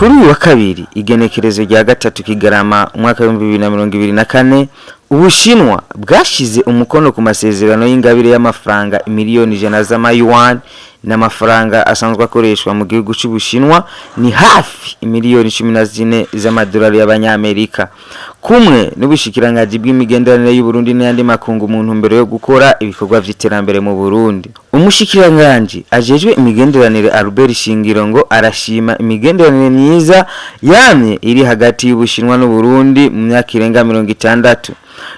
Kuri uyu wa kabiri, igenekerezo rya 3 Kigarama umwaka wa 2024, Ubushinwa bwashize umukono ku masezerano y'ingabire y'amafaranga 100 miliyoni z'amayuan, n'amafaranga asanzwe akoreshwa mu gihugu cy'Ubushinwa, ni hafi 14 miliyoni z'amadolari y'Abanyamerika, kumwe n'ubushikiranganji bw'imigenderanire y'u Burundi n'ayandi makungu, mu ntumbero yo gukora ibikorwa vy'iterambere mu Burundi. Umushikiranganji ajejwe imigenderanire, Albert Shingiro, ngo arashima imigenderanire myiza yamye iri hagati y'Ubushinwa n'u Burundi mu myaka irenga 60,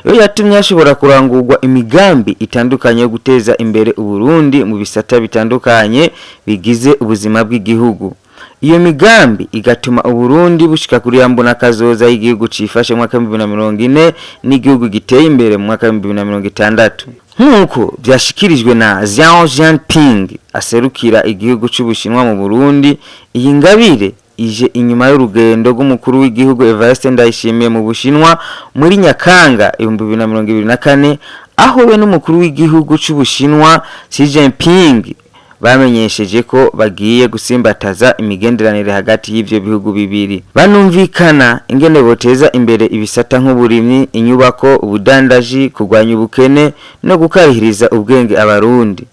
yo yatumye hashobora kurangurwa imigambi itandukanye yo guteza imbere Uburundi mu bisata bitandukanye bigize ubuzima bw'igihugu. Iyo migambi igatuma Uburundi bushika kuri ya mbona kazoza y'igihugu cifashe mu mwaka wa 2040 n'igihugu giteye imbere mu mwaka wa 2060, nk'uko vyashikirijwe na Xiao Jinping aserukira igihugu c'Ubushinwa mu Burundi. Iyi ngabire ije inyuma y'urugendo rw'umukuru w'igihugu Evariste Ndayishimiye mu Bushinwa muri Nyakanga 2024, aho we n'umukuru w'igihugu c'Ubushinwa Xi Jinping bamenyesheje ko bagiye gusimbataza imigenderanire hagati y'ivyo bihugu bibiri, banumvikana ingene boteza imbere ibisata nk'uburimyi, inyubako, ubudandaji, kurwanya ubukene no gukarihiriza ubwenge Abarundi.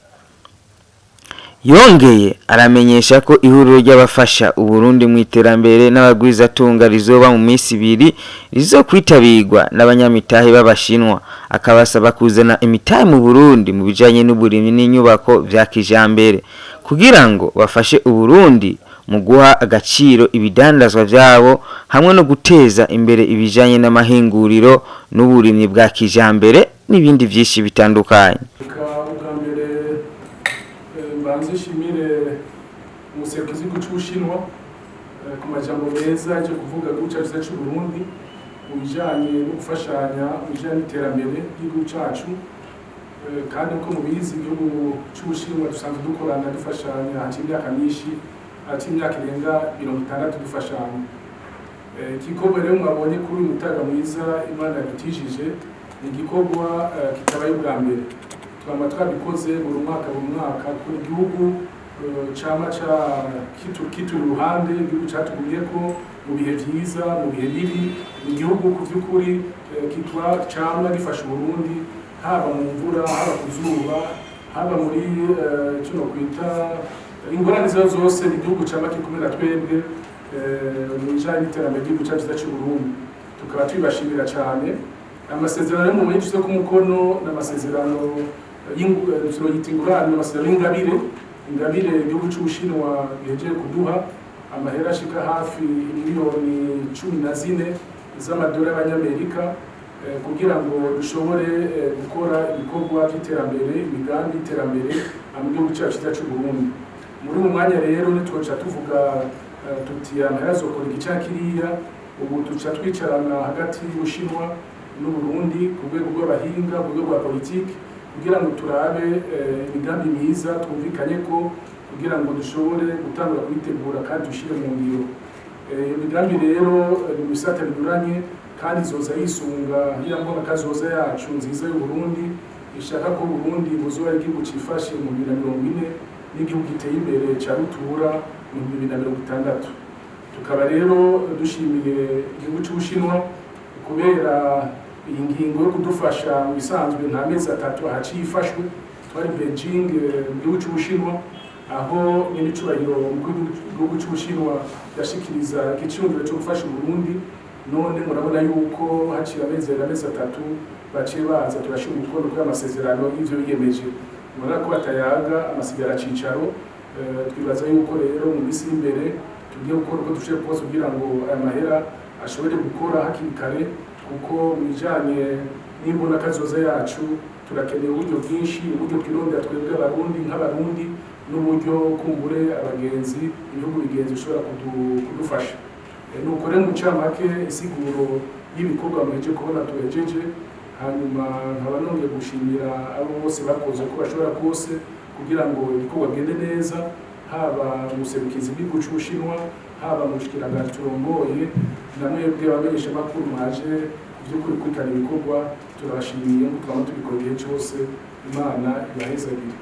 Yongeye aramenyesha ko ihuriro ry'abafasha Uburundi mu iterambere n'abagwizatunga rizoba mu minsi 2, rizokwitabirwa n'abanyamitahe b'Abashinwa, akabasaba kuzana imitahe mu Burundi mu bijanye n'uburimyi n'inyubako vya kijambere, kugira ngo bafashe Uburundi mu guha agaciro ibidandazwa vyabo hamwe no guteza imbere ibijanye n'amahinguriro n'uburimyi bwa kijambere n'ibindi vyinshi bitandukanye. Reka ubwa mbere mbanze nshimire umuserukizi w'igihugu c'Ubushinwa ku majambo meza yaje kuvuga igihugu cacu ciza c'Uburundi mu bijanye no gufashanya mu bijanye n'iterambere ry'igihugu cacu. Kandi uko mubizi, igihugu c'Ubushinwa dusanzwe dukorana, dufashanya haciye imyaka myinshi, haciye imyaka irenga 60 dufashanya. Igikorwa rero mwabonye kuri uyu mutaga mwiza Imana yadutijije ni igikorwa kitabaye ubwa mbere. Twama twabikoze buri mwaka, buri mwaka, kuri igihugu cama ca kituri iruhande, igihugu catugumyeko mu bihe vyiza, mu bihe bibi. Ni igihugu ku vy'ukuri kitwa cama gifasha Uburundi, haba mu mvura, haba ku zuba, haba muri ico nokwita ingorane izo zose. Ni igihugu cama kiri na twebwe mu bijanye n'iterambere ry'igihugu cacu ciza c'Uburundi, tukaba tubibashimira cane. Amasezerano yo mu buhinzi ku mukono n'amasezerano yita ingurane, amasezerano y'ingabire, ingabire igihugu c'Ubushinwa gihejeje kuduha amahera ashika hafi 14 miliyoni z'amadolari y'Abanyamerika, kugira ngo dushobore gukora ibikorwa by'iterambere, imigambi y'iterambere mu gihugu cyacu cyiza c'Uburundi. Muri uyu mwanya rero ntitwoca tuvuga tuti amahera azokora iki canke kiriya. Ubu tuca twicarana hagati y'Ubushinwa n'Uburundi ku rwego rw'abahinga, ku rwego rwa politiki, kugira ngo turabe imigambi myiza twumvikanye ko, kugira ngo dushobore gutangura kuyitegura kandi dushire mu ngiro. Iyo migambi rero ni mu bisata binyuranye, kandi izoza yisunga ya mbona kazoza yacu nziza y'Uburundi, ishaka ko Uburundi buzoba igihugu cifashe mu 2040 n'igihugu giteye imbere ca rutura mu 2060. Tukaba rero dushimiye igihugu c'Ubushinwa kubera iyi ngingo yo kudufasha. Mu bisanzwe nta mezi 3 ahaciye ifashwe, twari Beijing mu gihugu c'Ubushinwa, aho nyenicubahiro umukuru w'igihugu c'Ubushinwa yashikiriza igiciyumviro co gufasha Uburundi. None murabona yuko haciye amezi 3 baciye baza turashira umukono kuri amasezerano y'ivyo biyemeje. Murabona ko batayaga amasigara cicaro. Twibaza yuko rero mu minsi y'imbere tugiye gukora uko dushoboye kose kugira ngo aya mahera ashobore gukora hakiri kare, kuko mu bijanye n'imbona kazoza yacu turakeneye uburyo bwinshi, uburyo twirondera twebwe Abarundi nk'Abarundi, n'uburyo kumbure abagenzi, ibihugu bigenzi bishobora kudufasha. Nuko rero mu ncamake isiguro y'ibikorwa muheje kubona tuhejeje. Hanyuma nkaba nongeye gushimira abo bose bakoze uko bashobora kose kugira ngo ibikorwa bigende neza, haba mu buserukizi bw'igihugu c'Ubushinwa, haba mu bushikiranganji turongoye, na mwebwe abamenyeshamakuru mwaje by'ukuri gukurikirana ibikorwa. Turabashimiye nk'uko twama tubikora igihe cyose. Imana ibahezagire.